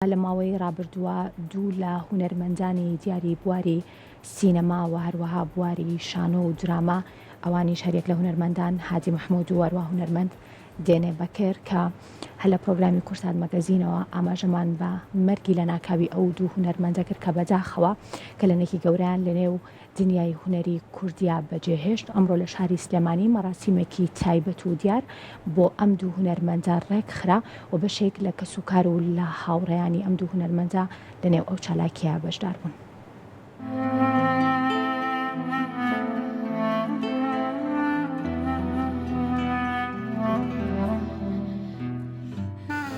لە ماوەی ڕابردووە دوو لە هونەرمەندانی دیاری بواری سینەما و هەروەها بواری شانۆ و دراما ئەوانیش هەریەک لە هونەرمەندان هادی مەحمود و هەروەها هونەرمەند دێنێ بەکر کە هەر لە پرۆگرامی کورسات مەگەزینەوە ئاماژەمان بە مەرگی لەناکاوی ئەو دوو هونەرمەندە کرد کە بەداخەوە کەلێنێکی گەورەیان لەنێو دنیای هونەری کوردیا بەجێهێشت، ئەمڕۆ لە شاری سلێمانی مەراسیمێکی تایبەت و دیار بۆ ئەم دوو هونەرمەندە ڕێکخرا و بەشێک لە کەسوکار و لە هاوڕێیانی ئەم دوو هونەرمەندە لەنێو ئەو چالاکییە بەشدار بوون.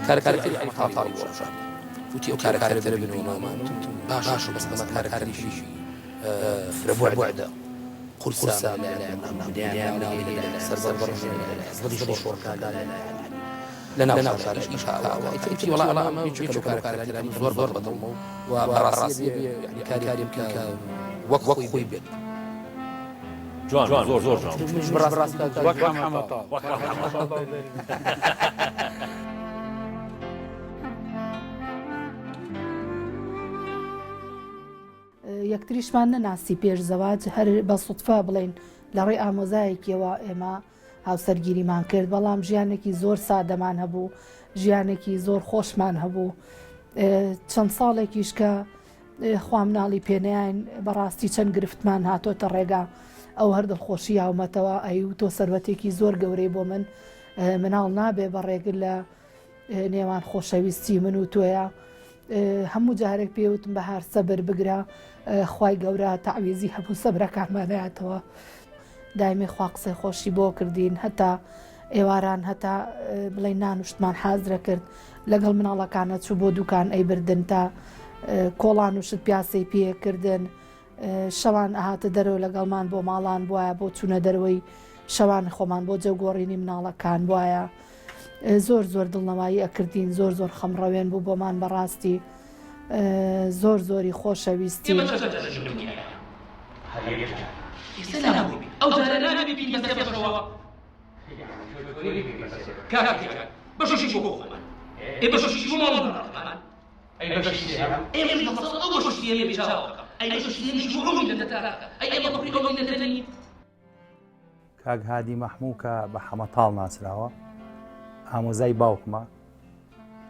کارەکتەری عەلی تاڵی وەرشاند وتی ئەو کارەکتەرە ببینەوە باشە بەس ئەمە کارەکتەرێکی فرە بوعدە قورسە سەر بەڕژێن شۆڕکان لە ناو شارش ئیش وەڵا ئەمە یەکێکە لەو کارەکتەرانەی زۆر زۆر بەدڵمە و بەڕاستی یعنی کاری بکە کە وەک وەک خۆی بێت. جوان زۆر زۆر جوان. بەڕاستی وەک حەمە تاڵ. وەک حەمە تاڵ. یەکتریشمان نەناسی پێش زەواج هەر بە سوتفە بڵێین لە ڕێی ئامۆزایەکیەوە ئێمە هاوسەرگیریمان کرد بەڵام ژیانێکی زۆر سادەمان هەبوو ژیانێکی زۆر خۆشمان هەبوو چەند ساڵێکیش کە خوا مناڵی پێنیان بەڕاستی چەند گرفتمان هاتۆتە ڕێگا ئەو هەر دڵخۆشی یاومەتەوە ئەی و تۆ سەروەتێکی زۆر گەورەی بۆ من مناڵ نابێ بە ڕێگر لە نێوان خۆشەویستی من و تۆیە هەموو جارێک پێوتم بەهار سەبر بگرە خوای گەورە تەعویزی هەموو سەبرەکانمانایەتەوە دایمی خوا قسەی خۆشی بۆ کردین هەتا ئێواران هەتا بڵێ نانوشتمان حازرە کرد لەگەڵ مناڵەکانە چوو بۆ دوکان ئەی بردن تا کۆڵان و شت پیاسەی پێکردن شەوان ئەهاتە دەرەوە لەگەڵمان بۆ ماڵان بواە بۆ چوونە دەرەوەی شەوان خۆمان بۆ جەوگۆڕینی مناڵەکان بواە زۆر زۆر دڵنەوایی ئەکردین زۆر زۆر خەمڕەوێن بوو بۆمان بەڕاستی زۆر زۆری خۆشەویستی. کاک هادی مەحموو کە بە حەمەتاڵ ناسراوە ئامۆزای باوکمە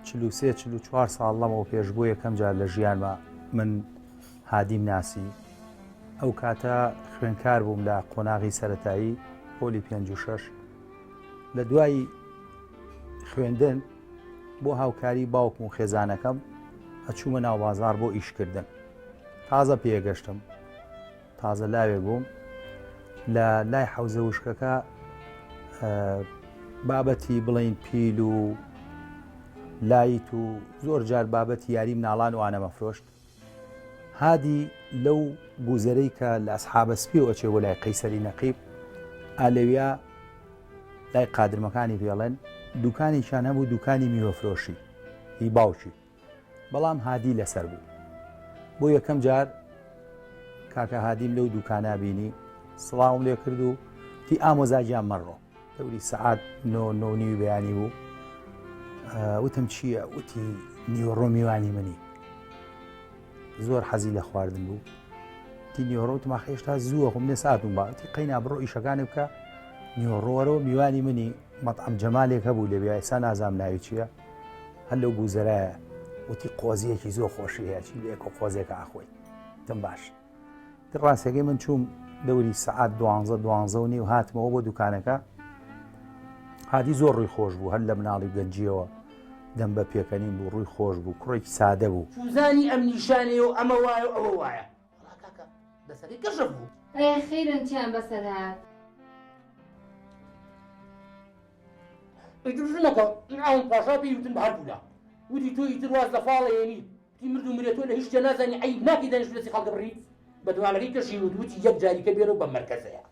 43 44 ساڵ لەمەوە پێش بۆ یەکەم جار لە ژیانمە من هادیم ناسی ئەو کاتە خوێنکار بووم لە قۆناغی سەتایی پۆلی 56 لە دوای خوێندن بۆ هاوکاری باوکم و خێزانەکەم ئەچوومە ناو بازار بۆ ئیشکردن تازە پێگەشتم تازە لاوێک بووم لە لای حەوزە وشکەکە بابەتی بڵین پیل و لایت و زۆر جار بابەتی یاری مناڵان وانە مەفرۆشت هادی لەو گوزەرەی کە لە ئەسحابە سپی و ئەچێ بۆ لای قەیسەری نەقیب ئالەویا لای قادرمەکانی پێڵێن دوکانێکیان هەبوو دوکانی میوەفرۆشی هی باوکی بەڵام هادی لەسەر بوو. بۆ یەکەم جار کاکە هادیم لەو دوکانە بینی، سڵاوم لێ کرد و تی ئامۆزا گیان مەڕۆ. دەوری سەعات نۆ نۆ نیوی بەیانی بوو. وتم چییە؟ وتی نیوەڕۆ میوانی منی. زۆر حەزی لە خواردن بوو. تی نیوەڕۆ وتم ئاخ هێشتا زووە خۆم نێ ساتوم با. وتی قەینا بڕۆ ئیشەکانی بکە نیوەڕۆ وەرەوە میوانی منی مەتعەم جەمالێک هەبوو لەوێ ئێستا نازانم ناوی چییە. هەر لەو گوزەرایە وتی قۆزیەکی زۆر خۆشی هەیە چی لێکۆ قۆزێکە ئاخۆی تم باش تر ڕاستەکەی من چووم دەوری سەعات دوانزە دوانزە و نیو هاتمەوە بۆ دوکانەکە هادی زۆر ڕووی خۆش بوو هەر لە مناڵی گەنجیەوە دەم بە پێکەنین بوو ڕووی خۆش بوو کوڕێکی سادە بوو چوزانی ئەم نیشانەیە و ئەمە وایە و ئەوە وایە وەڵا کاکە دەسەکەی کەشف بوو. ئەیە خیرن چیان بەسەر هات. ئیتر ژنەکە ئەم پاشا پێی وتن بە هەردوولا وتی تۆ ئیتر واز لە فاڵ ئەیەنی وتی مرد و مرێ تۆ لە هیچ شتێ نازانی عەیب ناکەی دانیشت دەستی خەڵکە بڕی بە دوانەکەی کەشی وت وتی یەک جاریکە بێرەوە بە مەرکەزەیە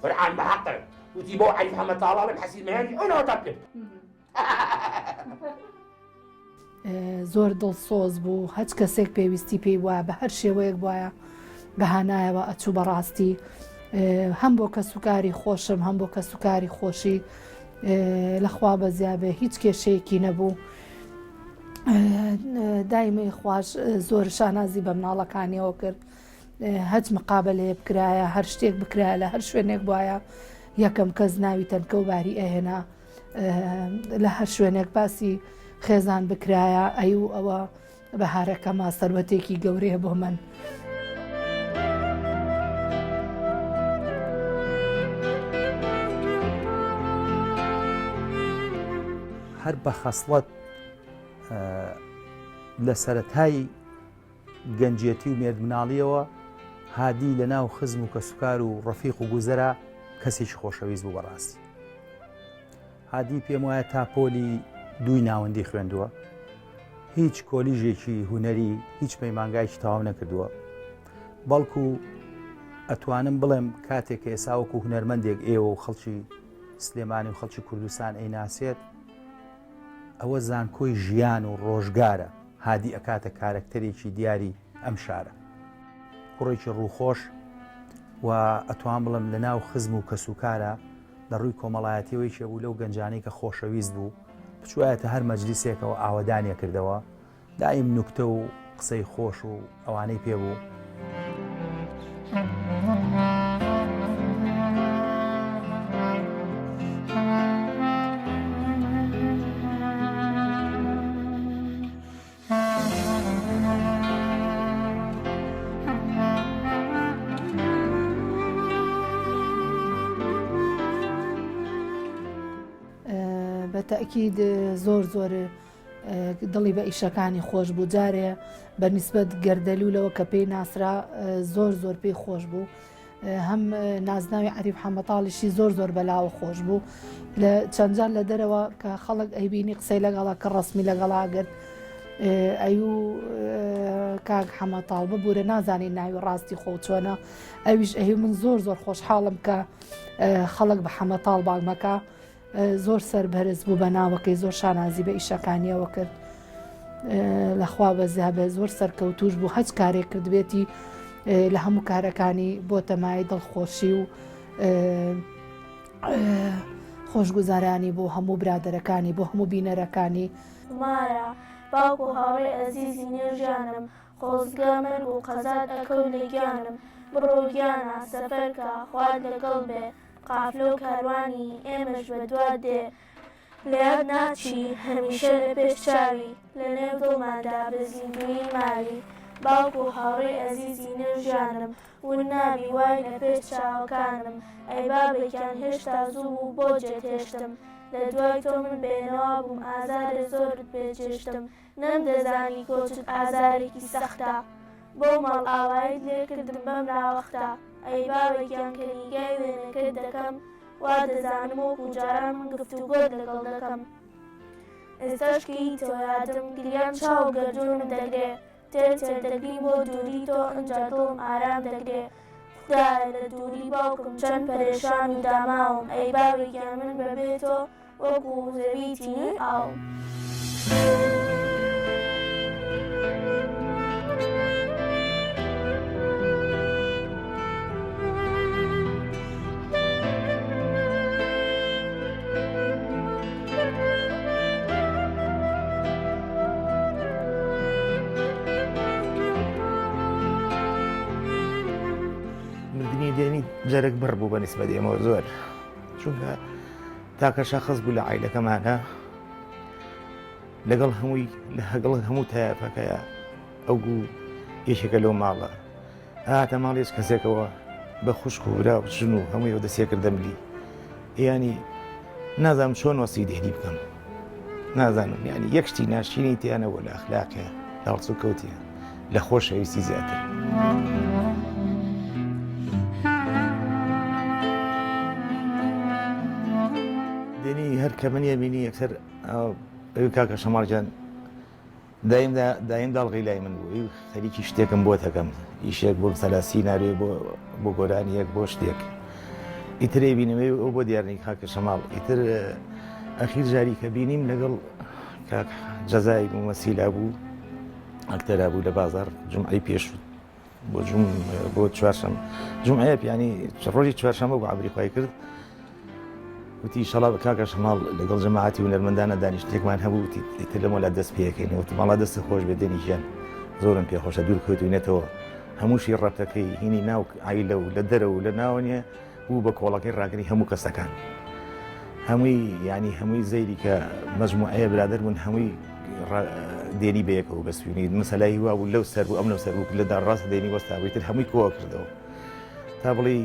قورعان بە حەقە وتی بۆ عەریف حەمە تاڵاڵم حەسیر مەیانی ئەو ناوە تا پێ زۆر دڵسۆز بوو هەچ کەسێک پێویستی پێی وایە بە هەر شێوەیەک وایە بەهانایەوە ئەچوو بەڕاستی هەم بۆ کەسوکاری خۆشم هەم بۆ کەسوکاری خۆشی لەخوا بەزیابێ هیچ کێشەیەکی نەبوو. دایمەی خواش زۆر شانازی بە مناڵەکانیەوە کرد هەچ مقابلەیە بکرایە هەر شتێک بکرایە لە هەر شوێنێک بواە یەکەم کەس ناوی تەنکە و باری ئەهێنا لە هەر شوێنێک باسی خێزان بکرایە ئەی و ئەوە بەهارەکەما سەروەتێکی گەورەیە بۆ من. هەر بە خەسڵەت لە سەرەتای گەنجێتی و مێردمناڵیەوە هادی لە ناو خزم و کەسوکار و ڕەفیق و گوزەرا کەسێکی خۆشەویست بوو بەڕاستی هادی پێم وایە تا پۆلی دووی ناوەندی خوێندووە هیچ کۆلیژێکی هونەری هیچ پەیمانگایکی تەواو نەکردووە بەڵکو ئەتوانم بڵێم کاتێک کە ئێسا وەکو هونەرمەندێک ئێوە و خەڵکی سلێمانی و خەڵکی کوردستان ئەیناسێت ئەوە زانکۆی ژیان و ڕۆژگارە هادی ئەکاتە کارەکتەرێکی دیاری ئەم شارە کوڕێکی ڕووخۆش و ئەتوان بڵم لە ناو خزم و کەسوکارە لە ڕووی کۆمەڵایەتیەوە یەکێ بوو لەو گەنجانەی کە خۆشەویست بوو، بچوایەتە هەر مەجلیسێکەوە ئاوەدانیە کردەوە، دایم نوکتە و قسەی خۆش و ئەوانەی پێ بوو. بە تەئکید زۆر زۆر دڵی بە ئیشەکانی خۆش بوو جارێ بە نیسبەت گەردەلوولەوە کە پێی ناسرا زۆر زۆر پێی خۆش بوو هەم نازناوی عەریف حەمەتاڵیشی زۆر زۆر بەلاوە خۆش بوو لە چەندجار لە دەرەوە کە خەڵک ئەیبینی قسەی لەگەڵا کە ڕسمی لەگەڵا گرت ئەیو کاک حەمەتاڵ ببوورە نازانین ناوی ڕاستی خۆ چۆنە ئەویش ئەهی من زۆر زۆر خۆشحاڵم کە خەڵک بە حەمەتاڵ بانگمەکە زۆر سەربەرز بوو بە ناوەکەی زۆر شانازی بە ئیشەکانیەوە کرد لەخوا بەزیا بێ زۆر سەرکەوتوش بوو هەچ کارێک کردبێتی لە هەموو کارەکانی بۆ تەمای دڵخۆشی و خۆشگوزارانی بۆ هەموو برادەرەکانی بۆ هەموو بینەرەکانی. خومارە باوک و هاوڕێی ئەزیزی نێو ژیانم خۆزگە مەرگ و قەزات ئەکەوت لە گیانم بڕۆ گیانە سەفەرکە خوات لەگەڵ بێ قافلە و کاروانی ئێمەش بە دوات دێ لە یاد ناچی هەمیشە لە پێش چاوی لە نێو دڵماندا بە زیندوویی ماوی باوک و هاوڕێی ئەزیزی نێو ژیانم ون نابی وای لە پێش چاوەکانم ئەی بابە گیان هێشتا زوو بوو بۆ جێت هێشتم لە دوای تۆ من بێنەوا بووم ئازارێ زۆرت پێ چێشتم نەمدەزانی کۆچت ئازارێکی سەختە بەو ماڵئاوایت لێ کردم بەم ناوەختە ئەی بابە گیان کە نیگای وێنەکەت دەکەم وا دەزانم وەکو جاران من گفتوگۆت لەگەڵ دەکەم ئێستاش کە ییتەوە یادم گریان چاو گەردوونم دەگرێ تێر تێر دەگریم بۆ دووری تۆ ئنجا دڵم ئارام دەگرێ خودایە لە دووری باوکم چەند پەرێشان و داماوم ئەی بابە گیان من بەبێ تۆ وەکو زەوی تینووی ئاوم. مردنی دێنی جەرگ بڕ بوو بە نیسبەت ئێمەوە زۆر چونکە تاکە شەخص بوو لە عیلەکەمانە لەگەڵ هەمووی لە هەگەڵ هەموو تایەفەکەیە ئەو گوو یەکێکە لەو ماڵە هاتە ماڵ هیچ کەسێکەوە بە خوشک و برا و ژن و هەموویەوە دەسێ کردە ملی یانی نازانم چۆن وەسی دێنی بکەم نازانم یانی یەک شتی ناشینی تیانەوە لە ئەخلاقێ لە هەڵسوکەوتیە لە خۆشەویستی زیاتر. دێنی هەر کە منیە بینی یەکسەر ئەوی کاکە شەماڵ گیان دایم دایم داڵغی لای من بوو خەریکی شتێکم بۆ دەکەم ئیشێک بۆ سەلا سیناریۆ بۆ بۆ گۆرانیەک بۆ شتێک ئیترێ بینەوەی ئەو بۆ دیارنی کاکە شەماڵ ئیتر ئەخیر جاری کە بینیم لەگەڵ کاک جەزای مومەسیلا بوو ئەکتەرا بوو لە بازار جمعەی پێشوو بۆ جم بۆ چوارشەم جمعەیە پیانی ڕۆژی چوارشەمە بۆ عبری خۆی کرد. وتی ئیشەڵا کاکە شەماڵ لەگەڵ جەماعەتی هونەرمەندانە دانیشتنێکمان هەبوو وتی ئیتر لەمەولا دەست پێ ئەکەین وتم وەڵا دەستت خۆش بێت دێنی گیان زۆرم پێ خۆشە دوور کەوتوینەتەوە هەمووشی ڕەتەکەی هینی ناو عایلە و لە دەرەوە و لە ناوە نیە بوو بە کۆڵەکەی ڕاگری هەموو کەسەکان هەمووی ینی هەمووی زەیری کە مەجموعەیە برادەر بوون هەمووی دێنی بەیەکەوە بەسوینی مەسەلای وا بوو لەو سەر بوو ئەم لەو سەر بوو لە داڕاست دێنی وەستا بووی تر هەمووی کۆ کردەوە تا بڵێی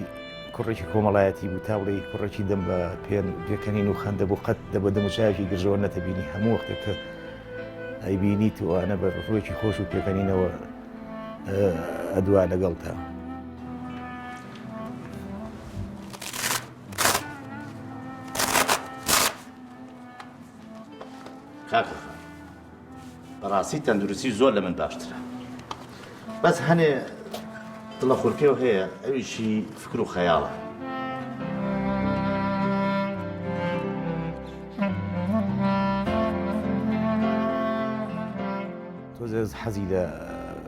کوڕێکی کۆمەڵایەتی بوو، تا بڵێی کوڕێکی دەم بە پێکەنین و خەندە بوو، قەت دە بە دەموچاوێکی گرژەوە نەتەبینی، هەموو وەختێک کە ئەیبینیت و ئەوانە بە ڕوویەکی خۆش و پێکەنینەوە ئەدوا لەگەڵتا. کاکە خان بەڕاستی تەندروستی زۆر لە من باشترە بەس هەنێ دڵە خورپێو هەیە ئەویشی فکر و خەیاڵە. تۆزێ حەزی لە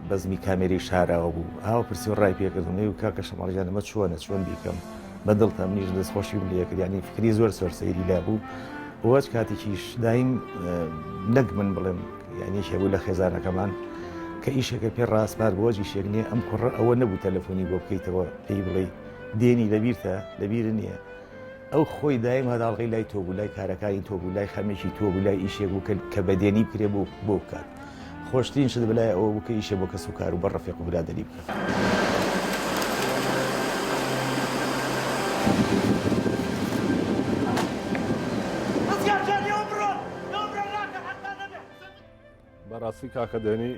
بەزمی کامێرەی شاراوە بوو ئاوە پرسی و ڕای پێکردم ئەی و کاکە شەماڵ گیان ئەمە چۆنە چۆن بیکەم بە دڵتە منیش دەستخۆشیم لێ کرد یانی فکری زۆر زۆر سەیری لا بوو وەچ کاتێکیش دایم نەک من بڵێم یانی یەکێ بوو لە خێزانەکەمان کە ئیشێکە پێ ڕاسپارد بۆ ئیشێک نییە ئەم کوڕە ئەوە نەبوو تەلەفۆنی بۆ بکەیتەوە پێی بڵێ دێنی لەبیرتە لەبیر نییە ئەو خۆی دایم هەداڵغی لای تۆ بوو لای کارەکانی تۆ بوو لای خەمێکی تۆ بوو لای ئیشێک بوو کە بە دێنی بکرێ بۆ بۆ بکات خۆشترین شت بەلای ئەوە بوو کە ئیشێ بۆ کەس و کار و بە ڕەفیق و برادەری بکات. بەڕاستی کاکە دێنی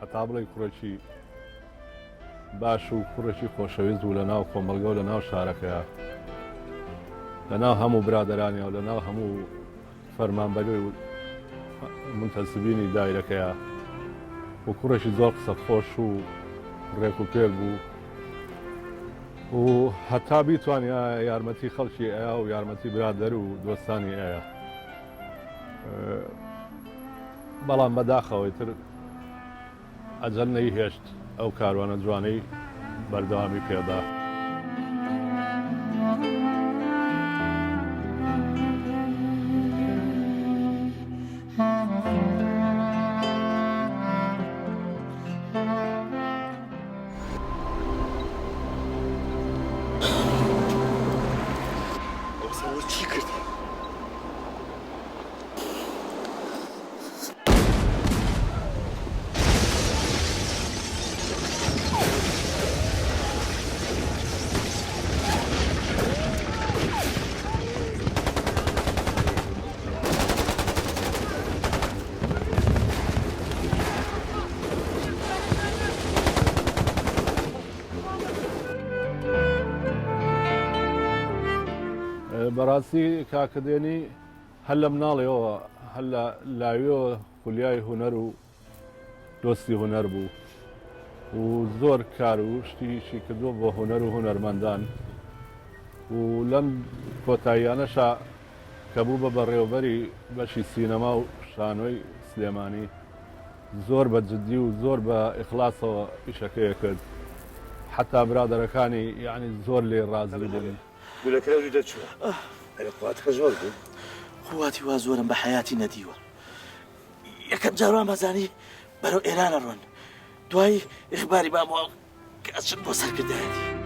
هەتا بڵێی کوڕێکی باش و کوڕێکی خۆشەویست بوو لە ناو کۆمەڵگە و لە ناو شارەکەیا لە ناو هەموو برادەرانیا و لە ناو هەموو فەرمانبەری و منتەسبینی دایرەکەیا و کوڕێکی زۆر قسە خۆش و ڕێک و پێک بوو و هەتا بیتوانیا یارمەتی خەڵکی ئەیا و یارمەتی برادەر و دۆستانی ئەیا بەڵام بەداخەوەی تر ئەجەل نەیهێشت ئەو کاروانە جوانەی بەردەوامی پێدا. چی کردی؟ بەڕاستی کاکە دێنی هەر لە مناڵیەوە هەر لە لاویەوە خولیای هونەر و دۆستی هونەر بوو و زۆر کار و شتیشی کردووە بۆ هونەر و هونەرمەندان و لەم کۆتاییانەشا کە بوو بە بەڕێوبەری بەشی سینەما و شانۆی سلێمانی زۆر بە جدی و زۆر بە ئیخلاسەوە ئیشەکەی کرد حتا برادەرەکانی یعنی زۆر لێ ڕازی بوون. گولەکە لەو دەرچووە. ئەرێ قواتەکە زۆر بوو؟ قوواتی وا زۆرم بە حەیاتی نەدیوە. یەکەم جار وام ئەزانی بەرەو ئێران ئەڕۆن. دوایی ئیخباری بامەوە کە ئەچن بۆ سەرکردایەتی.